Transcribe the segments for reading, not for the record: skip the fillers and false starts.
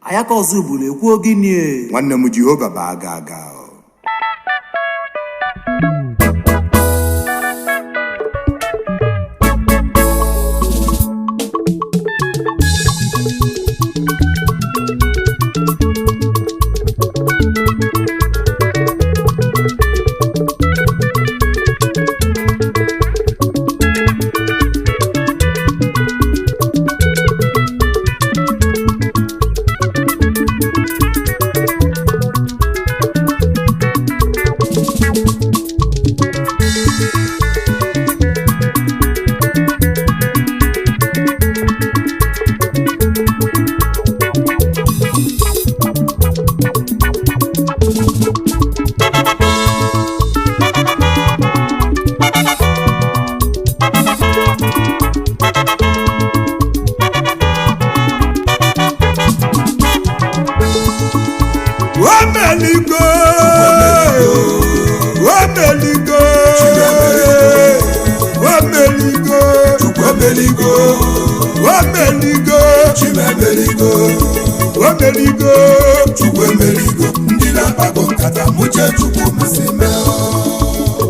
Ayaka Ozubulu ekwuo gịnị e? Nwanne m, Jehova bụ aga aga. Omeligo, omeligo, omeligo, Chukwu emeligo, omeligo, Chimemeligo, omeligo. Chukwu emeligo, ndị na-akpago nkata mụche Chukwu masị mee.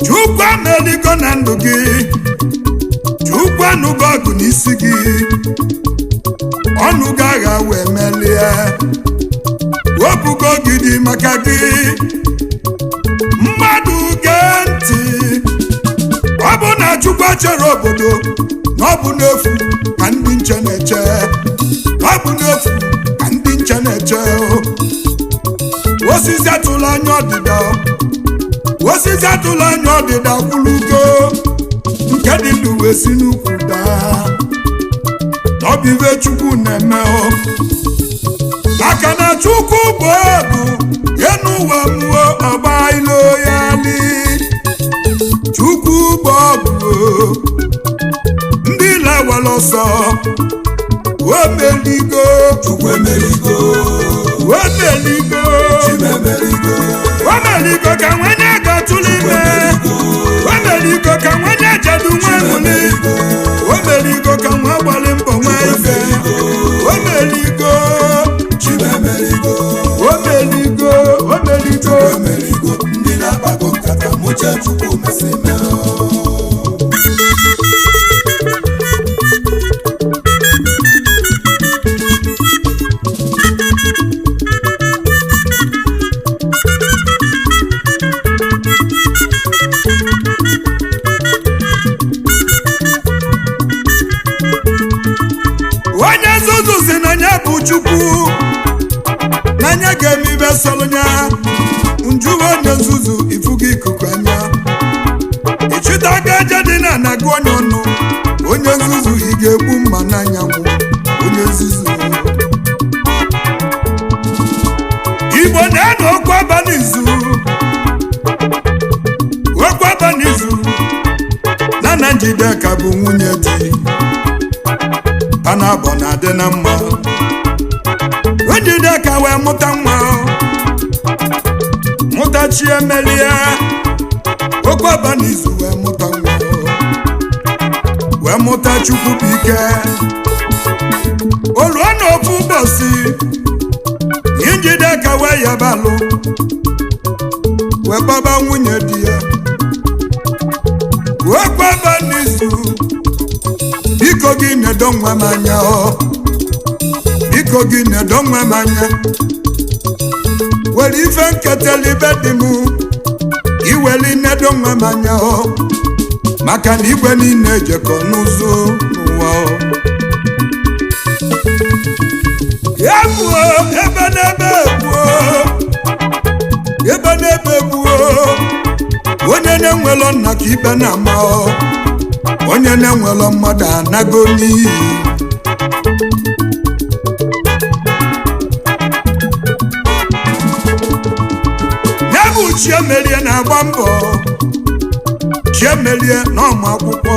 Chukwu emeligo na ndụ gị. Chukwu anụgo ọgụ n'isi gị. Ọnụgo agha wee melie. Wepụgo ogidi maka gị. Mmadụ gee ntị, ọ bụ na Chukwu chere obodo na ọ bụ n'efu ka ndị nche na-eche. Ọ bụ n'efu ka ndị nche na-eche. Osisi atụla anya ọdịda, osisi atụla anya ọdịda kwulugo nke dị ndụ wee si n'ukwu daa. Ọ bụ ibe Chukwu na-eme o, maka na Chukwu bụ ọgụ ya n'ụwa mmụọ ọgba ilo ya li. Chukwu bụ ọgụ o, ndị lawara ọsọ. Omeligo, Chukwu emeligo, omeligo, Chimemeligo, omeligo ka nwenye gatụrụ ime. Omeligo ka nwenye jedu nwa enwuli. Omeligo ka nwa gbalị mbọ nwa ife. Omeligo, Chimemeligo, omeligo, omeligo. Emeligo, ndị na-akpago nkata mụche Chukwu masị mee. Onye nzuzu si na ya bụ Chukwu, na ya ga-eme ibe sọrọ ya. Njuwe onye nzuzu, ifugo ikuku anya ịchịta aka aja dị na anagụ onye ọnụ. Onye nzuzu, ị ga-egbu mma n'anyanwụ. Onye nzuzu, Igbo na-enu okwu abalị izu, okwu abalị izu na na Njideka bụ nwunye di panabọ na-adị na mma. Njideka wee mụta nwa, mụta Chiemelie. Okwu abalị izu wee mụta nwa, wee mụta Chukwu bụ ike. O ruo n'ofu ụbọchị, Njideka wee yabalụ wee gbaba nwunye di ya. Okwu abalị izu, biko gị nedo nwa m anya ọ, biko gị nedo nwa m anya. Were ife nketela ibe dị m, iweli nedo nwa m anya ọ, maka na igwe niile jekọ n'ụzọ n'ụwa ọ. Ya gbuo ebe n'ebe, gbuo ebe n'ebe, gbuo onye na-enwelo nna ka ibe na-ama ọ. Onye na-enwelo mmadụ anago n'iyi. Ya bụ Chiemelie na-agba mbọ. Chiemelie na ọmụ akwụkwọ.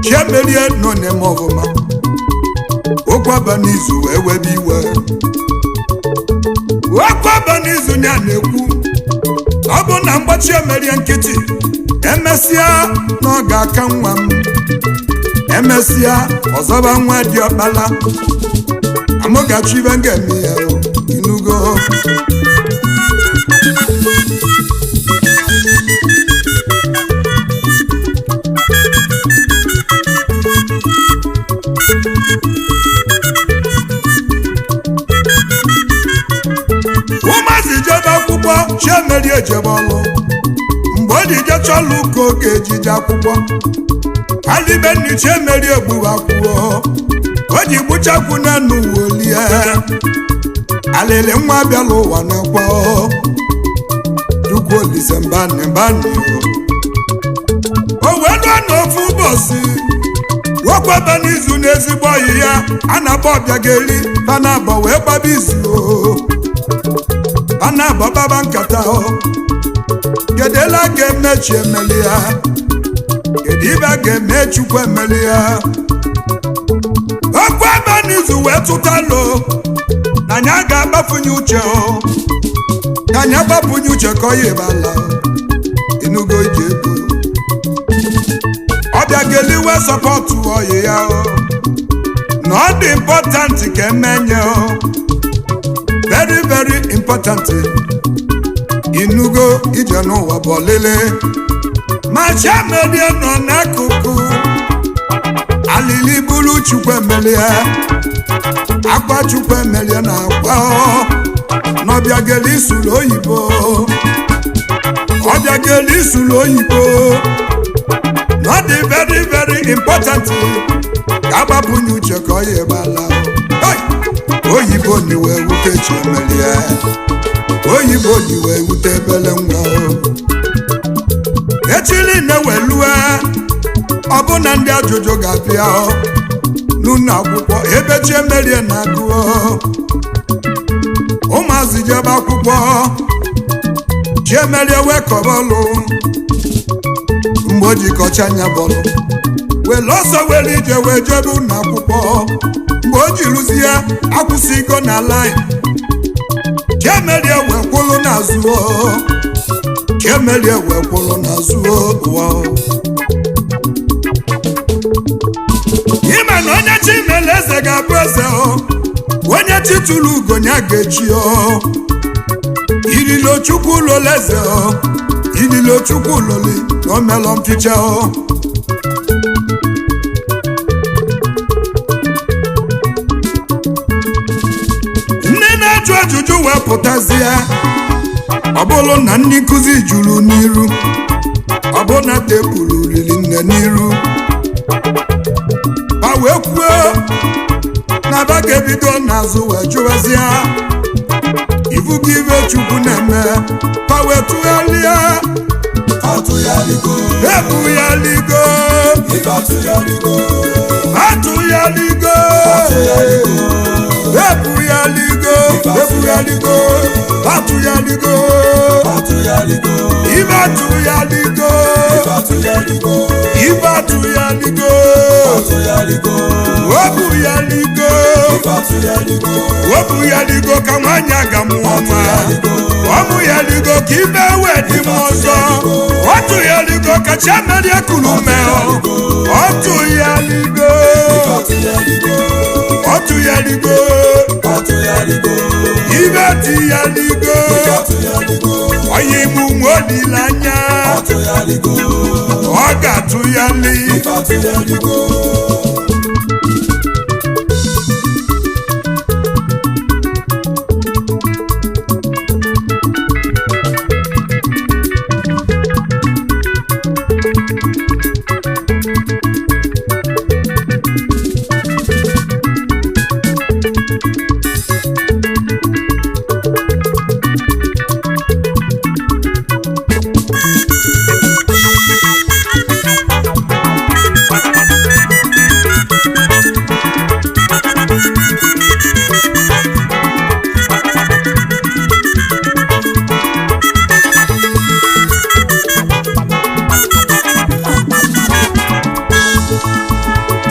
Chiemelie nọ na-eme ọfụma. Okwu aba n'izu wee webe iwe. Okwu aba n'izu ya na-ekwu, ọ bụ na mgbachi emerie nkịtị, emesịa na ọ ga-aka nwa m. Emesịa ọzọba nwa dị ọkpala. Amụgachi ibe m ga-eme ya o, inugo. Ụmụazị jebe akwụkwọ, Chiemeri ejebe ọlụ. Mgbe o ji jechaa ọlụ ka oge ejije akwụkwọ alibenni, Chiemeri egbuwe akwụkwọ o ji gbuchakwu n'enu wolie. Alịlị nwa bịala ụwa n'ekwe Chukwu Olise mbani mbani. O wee lụọ n'ofu ụbọchị wokwebe n'izu n'ezigbo ọyị ya a na-akpọ Ọbịageli. Panabọ wee gbaba izu o, panabọ baba nkata o, kedela ga-emechi emeli ya, kedu ibe a ga-eme Chukwu emeli ya. Okwu ebe n'izu wee tụtalụ na anyị ga-agbafunye uche o, ka anyị agbafunye uche ka ọ ya ịbala enugo iji ego. Ọbịageli wee support ọyị ya o, na ọ dị important ka emenye o, very very important. Inugo ije n'ụwa bụ ọlịlị ma Chiamerie nọ n'akụkụ alili buru Chukwu emelie akwa, Chukwu emelie na akwa n'Ọbịageli sụrụ oyibo. Ọbịageli sụrụ oyibo na ọ dị very very important ka agbapụnye uche ka ọ ya ebala. Hey! Oyibo ni wee wute Chiemelie, oyibo ni wee wute ebele nwa echili na-ewelue. Ọbụna ndị ajụjụ ga-abịa n'ụlọ akwụkwọ ebe Chiemerie na-agụọ. Ụmụazị jebe akwụkwọ, Chiemerie wee kọbọlụ. Mgbe o ji kọcha anya bọlụ were ọsọ were ije wee jebe ụlọ akwụkwọ. Mgbe o ji rụzie akwụsịgo na line, Chiemerie wee kwụlụ n'azụ o. Chiemerie wee kwụlụ n'azụ ụwa. Ime na onye chi mere eze ga-abụ eze o, onye chi tụrụ ugo ya ga-echi o. Ililo Chukwu lole eze o, ililo Chukwu loli na o melọ mficha o. Ndị na-ajụ ajụjụ wee pụtazie. Ọ bụrụ na ndị nkụzi juru n'iru, ọ bụ na tebụl riri nne n'iru ma wee kwuo na ba ga-ebido n'azụ wee jụwazie ibugo ibe Chukwu na-eme, ma wee tụgharịa. Atụgharịgo. Ebugharịgo. Ife atụgharịgo. Atụgharịgo. Ebugharịgo, ebugharịgo, atụgharịgo. Atụgharịgo. Ibe atụgharịgo. Ife atụgharịgo. Ibe atụgharịgo. Atụgharịgo. Obugharịgo. Ife atụgharịgo. Obugharịgo ka nwaanyị aga mụọ nwa. Ọmụgharịgo ka ibe wee dị m ọzọ. Ọ tụgharịgo ka Chiamerie kuru mee. Ọ tụgharịgo. Ife atụgharịgo. Ọ tụgharịgo. Atụgharịgo. Ibe tụgharịgo. Ife atụgharịgo. Onye ime ụmụ olileanya. Atụgharịgo. Ọ ga-atụgharị. Ife atụgharịgo.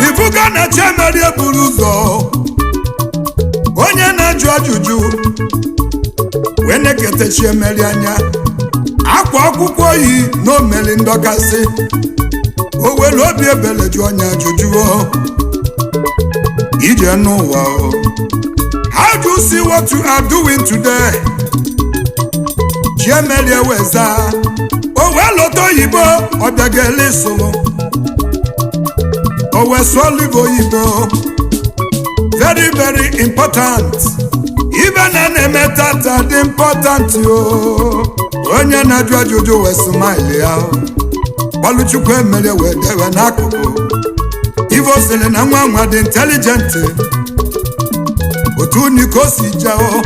Ifugo na Chiamerie buru ụzọ onye na-ajụ ajụjụ wee na-ekete Chiamerie anya akwa akwụkwọ yi na omeli ndọkasị. O were obi ebele jụ onye ajụjụ o, ije n'ụwa o. How do you see what you are doing today?" Chiemelie weza, o wee lọta oyibo, ọ bịageli sụrụ, o wee sụọ live oyibo. Very very important. Ibe na na-eme tata dị important o. Onye na-ajụ ajụjụ wee smile ya. Gbalụchukwu emelie wee dewe n'akụkụ. Ife o sịrị na nwa nwa dị intelligent, otu niko si jeo,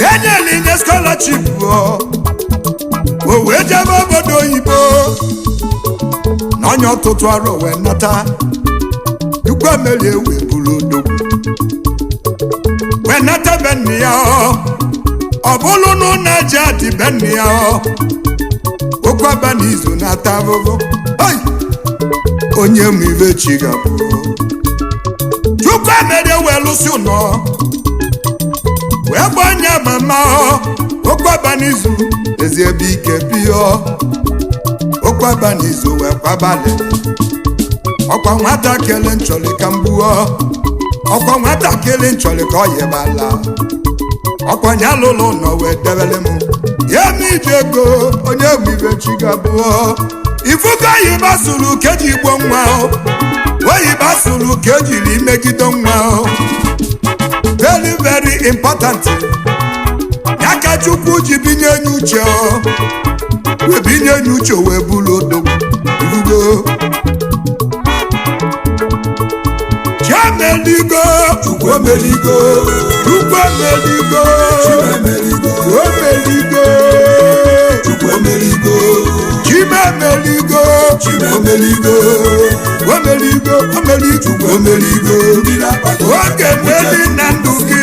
enyela inye scholarship, o wee jebe obodo oyibo na onye ọtụtụ arọ wee nata. Chukwu emelie wee buru odogwu wee nata be nne ya. Ọ bụrụ na ụlọ aja dị be nne ya, okwu aba n'izu na-ata ahụhụ. Hey! Onye mụ ibe chi ga-abụ. Chukwu emelie wee lụsị ụlọ wee gbanye mama. Okwu aba n'izu ezi ebe ike biyo. Okwu aba n'izu wee kwabalị. Ọkwa nwatakịrị nchọrị ka m gbuo, ọkwa nwatakịrị nchọrị ka ọ yebala, ọkwa nya lụlụ ụlọ wee debere m ya m ije ego. Onye mụ ibe chi ga-abụọ. Ifugo oyibo sụrụ ka eji gbuo nwa, oyibo sụrụ ka ejiri megide nwa. Very very important. Ya ka Chukwu ji binye enye uche, wee binye enye uche, wee bụrụ odogwu. Ifugo Chiemeligo. Chukwu emeligo. Chukwu emeligo. Chimemeligo. Omeligo. Chukwu emeligo. Chimemeligo. Chimemeligo. Omeligo, omeligo. Chukwu emeligo. Ndị na-akpago Oge mmeli na ndụ gị.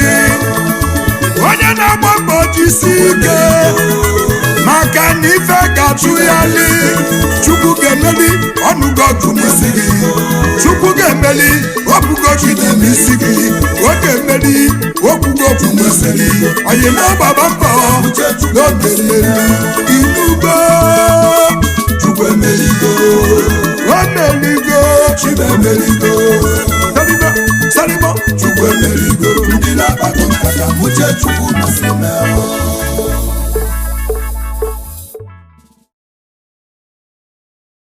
Onye na-agba mbọ, jisi ike, maka na ife ga-achụ ya li. Chukwu ga-emeli ọnụgo ọgụ n'isi gị. Chukwu ga-emeli obugo gị dị n'isi gị. Ọ ga-emeli okwugo okwu n'isi gị. Oyima, gbaba mbọ n'oge mmeri inugo. Chukwu emeligo. O meligo. Chimemeligo. Salimo, salimo. Chukwu emeligo. Ndị na-akpago nkata mụche Chukwu.